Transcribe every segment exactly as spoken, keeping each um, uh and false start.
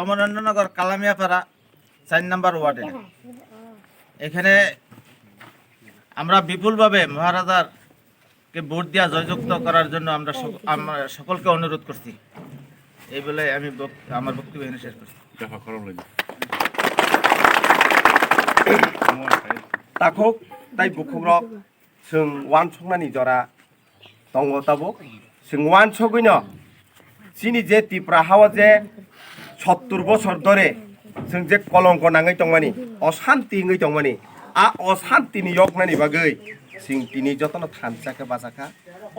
অমরেন্দ্রনগর কালামিয়াপাড়া চার নম্বর ওয়ার্ড এটা। এখানে আমরা বিপুলভাবে মহারাজার কে ভোট দিয়া জয়যুক্ত করার জন্য আমরা সক-, আমরা সকলকে অনুরোধ করছি। এই বলে আমি বক-, আমার বক্তব্য এখানে শেষ করছি। Takhuk tai bukhukrok, chwng uansuknani jora tongo tabuk. Chwng uansugwino chini je Tripura hao je sottur bosor dore chwng je kolongko nangwi tongmani, osanti wngwi tongmani, a osantini yoknani bagwi chwng tini jotono thansa khe bachakha.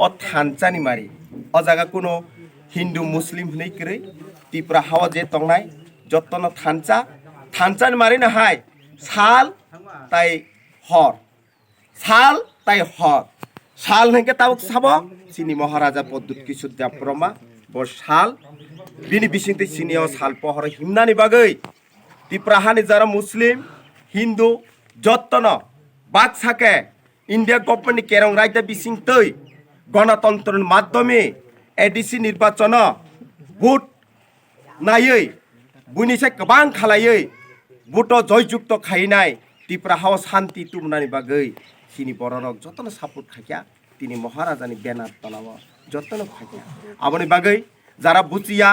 O thansani mari, o jaga kuno Hindu Muslim hwnwi kwrwi, Tripura hao je tongnai jotono thansa, thansani mari no hai sal tai hor. Sal tai hor. Sal hwnkhe tabuk sabo chini Maharaja Pradyut Kishore Debbarma, bo sal, bini bisingtwi chini o sal pohoro himnani bagwi Tripura hani jara Muslim, Hindu, jottono baksa khe India government ni kerong raida bisingtwi gonotontro ni madhyome A D C nirbachono vote naiwi, buini se kwbang khalaiwi, buto joyjukto khainai, Tripura hao santi tubunani bagwi chini bororok jotono support khaikha, tini Maharajani banner tolao jotono khaikha. Aboni bagwi jara buchiya,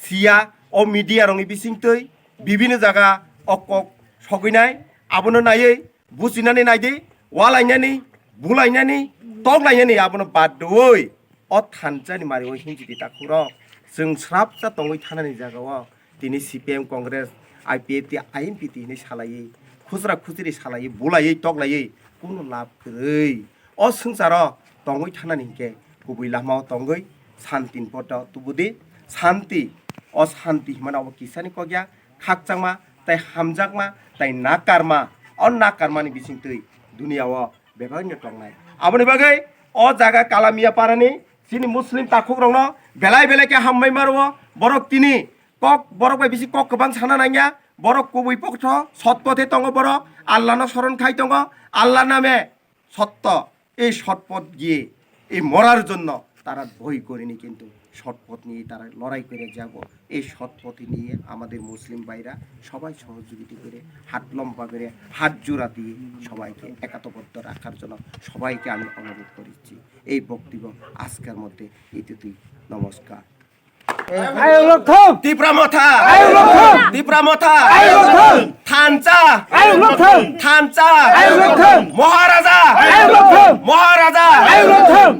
siya, o media rokni bisingtwi bibinno jaga o kok sogwinai, abono naiwi buchinani naidi, walainani, bulainani, toklainani abono bad rwui, o thansani mari o hinjidi takhurok, chwng srapsa tongwi thanani jagao tini C P M, Congress, I P F T, I N P T hinwi salaiwi, khusra khusri salaiwi, bulaiwi, toklaiwi, kunu lab kwrwi. O swngcharo tongwi thanani hinkhe kubui lamao tongwi santini poda tubudi, santi, o santi himano obo kisani kokya, khakchangma, tai hamjakma, tai nakarma, o nakarmani bisingtwi duniya o bebak wngya tongnai. Aboni bagwi o jaga Kalamia parani chini Muslim takhukrokno belai belai khe hambai maro. Borok tini kok, borok bai bisi kok kwbang sana nangya. Borok kubui pokotho sotpothe tongo borok. Allahno soron khai tongo. Allah name sotto. এই সৎপথ গিয়ে এই মরার জন্য তারা ভয় করেনি, কিন্তু সৎপথ নিয়ে তারা লড়াই করে যাব। এই সৎপথে নিয়ে আমাদের মুসলিম ভাইরা সবাই সহযোগিতা করে, হাত লম্বা করে, হাত জোড়া দিয়ে সবাইকে একাত্মবদ্ধ রাখার জন্য সবাইকে আমি অনুরোধ করছি। এই বক্তব্য আজকের মধ্যে এতটুকুই। নমস্কার। আয়ুলক্ষম। ত্রিপুরা মথা। আয়ুলক্ষম। ত্রিপুরা মথা। আয়ুলক্ষম। থানচা। আয়ুলক্ষম। থানচা। আয়ুলক্ষম। মহারাজা। আয়ুলক্ষম। মহারাজা। আয়ুলক্ষম।